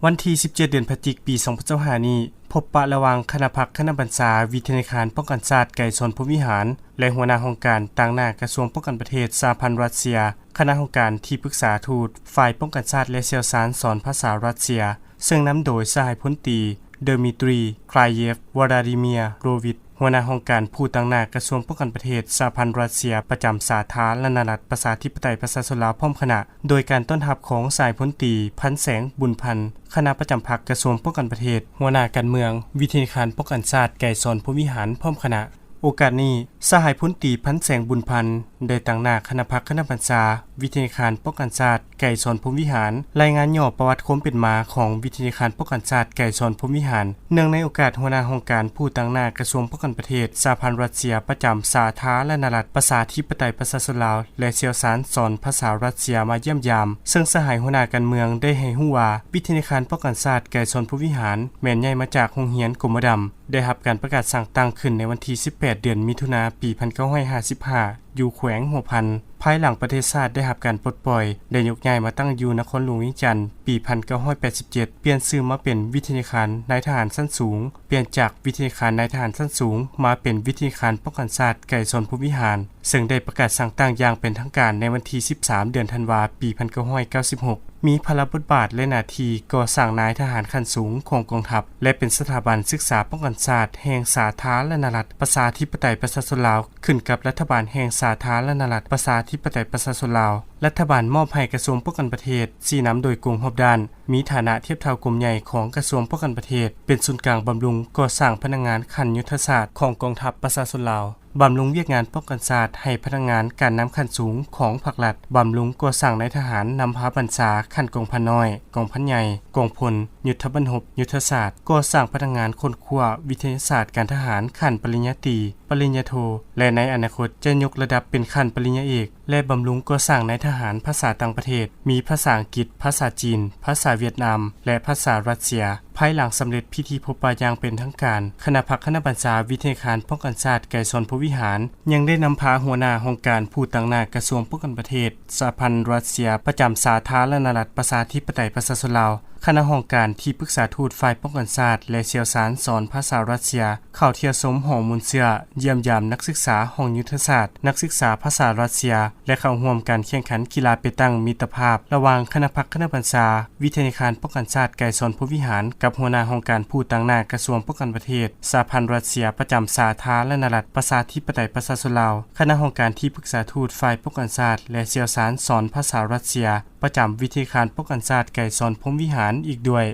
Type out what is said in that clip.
ວັນທີສິບເຈັດ ເດືອນພະຈິກ ປີສອງພັນຊາວຫ້ານີ້ ພົບປະລະຫວ່າງຄະນະພັກຄະນະບັນຊາວິທະຍາຄານປ້ອງກັນຊາດໄກສອນພົມວິຫານ ແລະ ຫົວໜ້າຫ້ອງການຕາງໜ້າກະຊວງປ້ອງກັນປະເທດສະຫະພັນລັດເຊຍ, ຄະນະຫ້ອງການທີ່ປຶກສາທູດ, ຝ່າຍປ້ອງກັນຊາດ ແລະ ຊ່ຽວຊານສອນພາສາຣັດເຊຍ, ເຊິ່ງນຳໂດຍສະຫາຍພົນຕີ ເດີມິຕຣີ ຄລາເຢຟ ວລາດີເມຍໂຣວິດ ຫົວໜ້າຫ້ອງການຜູ້ຕາງໜ້າກະຊວງປ້ອງກັນປະເທດສະຫະພັນຣັດເຊຍປະຈຳສາທາລະນະລັດປະຊາທິປະໄຕປະຊາຊົນລາວພ້ອມຄະນະ, ໂດຍການຕ້ອນຮັບຂອງສະຫາຍພົນຕີ ພັນແສງ ບຸນພັນ ຄະນະປະຈຳພັກກະຊວງປ້ອງກັນປະເທດ, ຫົວໜ້າການເມືອງວິທະຍາຄານປ້ອງກັນຊາດໄກສອນພົມວິຫານພ້ອມຄະນະ. ໂອກາດນີ້, ສະຫາຍພົນຕີ ພັນແສງ ບຸນພັນ ໄດ້ຕາງໜ້າຄະນະພັກຄະນະບັນຊາວິທະຍາຄານປ້ອງກັນຊາດ ໄກສອນພົມວິຫານ ລາຍງານຫຍໍ້ປະຫວັດຄວາມເປັນມາຂອງວິທະຍາຄານປ້ອງກັນຊາດໄກສອນພົມວິຫານ. ເນື່ອງໃນໂອກາດຫົວໜ້າຫ້ອງການຜູ້ຕາງໜ້າກະຊວງປ້ອງກັນປະເທດສະຫະພັນຣັດເຊຍປະຈຳສາທາລະນະລັດປະຊາທິປະໄຕປະຊາຊົນລາວ ແລະ ຊ່ຽວຊານສອນພາສາຣັດເຊຍມາຢ້ຽມຢາມ, ເຊິ່ງສະຫາຍຫົວໜ້າການເມືອງໄດ້ໃຫ້ຮູ້ວ່າ ວິທະຍາຄານປ້ອງກັນຊາດໄກສອນພົມວິຫານ ແມ່ນຍ້າຍມາຈາກໂຮງຮຽນກົມມະດຳ, ໄດ້ຮັບການປະກາດສ້າງຕັ້ງຂຶ້ນໃນວັນທີສິບແປດ ເດືອນມິຖຸນາ ປີໜຶ່ງພັນເກົ້າຮ້ອຍຫ້າສິບຫ້າ ຢູ່ແຂວງຫົວພັນ, ພາຍຫຼັງປະເທດຊາດໄດ້ຮັບການປົດປ່ອຍ, ໄດ້ຍົກຍ້າຍມາຕັ້ງຢູ່ນະຄອນຫຼວງວຽງຈັນ ປີໜຶ່ງພັນເກົ້າຮ້ອຍແປດສິບເຈັດ, ປ່ຽນຊື່ມາເປັນວິທະຍາຄານນາຍທະຫານຊັ້ນສູງ, ປ່ຽນຈາກວິທະຍາຄານນາຍທະຫານຊັ້ນສູງ ມາເປັນວິທະຍາຄານປ້ອງກັນຊາດໄກສອນພົມວິຫານ, ເຊິ່ງໄດ້ປະກາດສ້າງຕັ້ງຢ່າງເປັນທາງການໃນວັນທີສິບສາມ ເດືອນທັນວາ ປີໜຶ່ງພັນເກົ້າຮ້ອຍເກົ້າສິບຫົກ. ມີພາລະບົດບາດ ແລະ ໜ້າທີ່ກໍ່ສ້າງນາຍທະຫານຂັ້ນສູງຂອງກອງທັບ ແລະ ເປັນສະຖາບັນສຶກສາປ້ອງກັນຊາດແຫ່ງສາທາລະນະລັດປະຊາທິປະໄຕປະຊາຊົນລາວ ຂຶ້ນກັບລັດຖະບານແຫ່ງສາທາລະນະລັດປະຊາທິປະໄຕປະຊາຊົນລາວ. ລັດຖະບານມອບໃຫ້ກະຊວງປ້ອງກັນປະເທດ ຊີ້ນຳໂດຍກົງຮອບດ້ານ, ມີຖານະທຽບເທົ່າກົມໃຫຍ່ຂອງກະຊວງປ້ອງກັນປະເທດ, ເປັນສູນກາງບຳລຸງກໍ່ສ້າງພະນັກງານຂັ້ນຍຸດທະສາດຂອງກອງທັບປະຊາຊົນລາວ, ບຳລຸງວຽກງານປ້ອງກັນຊາດໃຫ້ພະນັກງານການນຳຂັ້ນສູງຂອງພັກລັດ, ບຳລຸງກໍ່ສ້າງນາຍທະຫານນຳພາບັນຊາຂັ້ນກອງພັນນ້ອຍ, ກອງພັນໃຫຍ່, ກອງພົນ, ຍຸດທະບັນຮົບ, ຍຸດທະສາດ, ກໍ່ສ້າງພະນັກງານຄົ້ນຄວ້າວິທະຍາສາດການທະຫານຂັ້ນປະລິນຍາຕີ, ປະລິນຍາໂທ ແລະ ໃນອະນາຄົດຈະຍົກລະດັບເປັນຂັ້ນປະລິນຍາເອກ ແລະ ບຳລຸງກໍ່ສ້າງນາຍທະຫານພາສາຕ່າງປະເທດ, ມີພາສາອັງກິດ, ພາສາຈີນ, ພາສາຫວຽດນາມ ແລະ ພາສາຣັດເຊຍ. ພາຍຫຼັງສຳເລັດພິທີພົບປະຢ່າງເປັນທາງການ, ຄະນະພັກຄະນະບັນຊາວິທະຍາຄານປ້ອງກັນຊາດໄກສອນພົມວິຫານ ຍັງໄດ້ນຳພາຫົວໜ້າຫ້ອງການຜູ້ຕາງໜ້າກະຊວງປ້ອງກັນປະເທດ ສະຫະພັນຣັດເຊຍປະຈຳສາທາລະນະລັດປະຊາທິປະໄຕປະຊາຊົນລາວ, ຄະນະຫ້ອງການທີ່ປຶກສາທູດ, ຝ່າຍປ້ອງກັນຊາດ ແລະ ຊ່ຽວຊານສອນພາສາຣັດເຊຍ ເຂົ້າທ່ຽວຊົມຫ້ອງມູນເຊື້ອ, ຢ້ຽມຢາມນັກສຶກສາຫ້ອງຍຸດທະສາດ, ນັກສຶກສາພາສາຣັດເຊຍ ແລະ ເຂົ້າຮ່ວມການແຂ່ງຂັນກິລາເປຕັງມິດຕະພາບ ລະຫວ່າງຄະນະພັກຄະນະບັນຊາວິທະຍາຄານປ້ອງກັນຊາດໄກສອນພົມວິຫານ ກັບຫົວໜ້າຫ້ອງການຜູ້ຕາງໜ້າກະຊວງປ້ອງກັນປະເທດ ສະຫະພັນຣັດເຊຍປະຈຳສາທາລະນະລັດປະຊາທິປະໄຕປະຊາຊົນລາວ, ຄະນະຫ້ອງການທີ່ປຶກສາທູດ, ຝ່າຍປ້ອງກັນຊາດ ແລະ ຊ່ຽວຊານສອນພາສາຣັດເຊຍ ປະຈຳວິທະຍາຄານປ້ອງກັນຊາດໄກສອນພົມວິຫານອີກດ້ວຍ.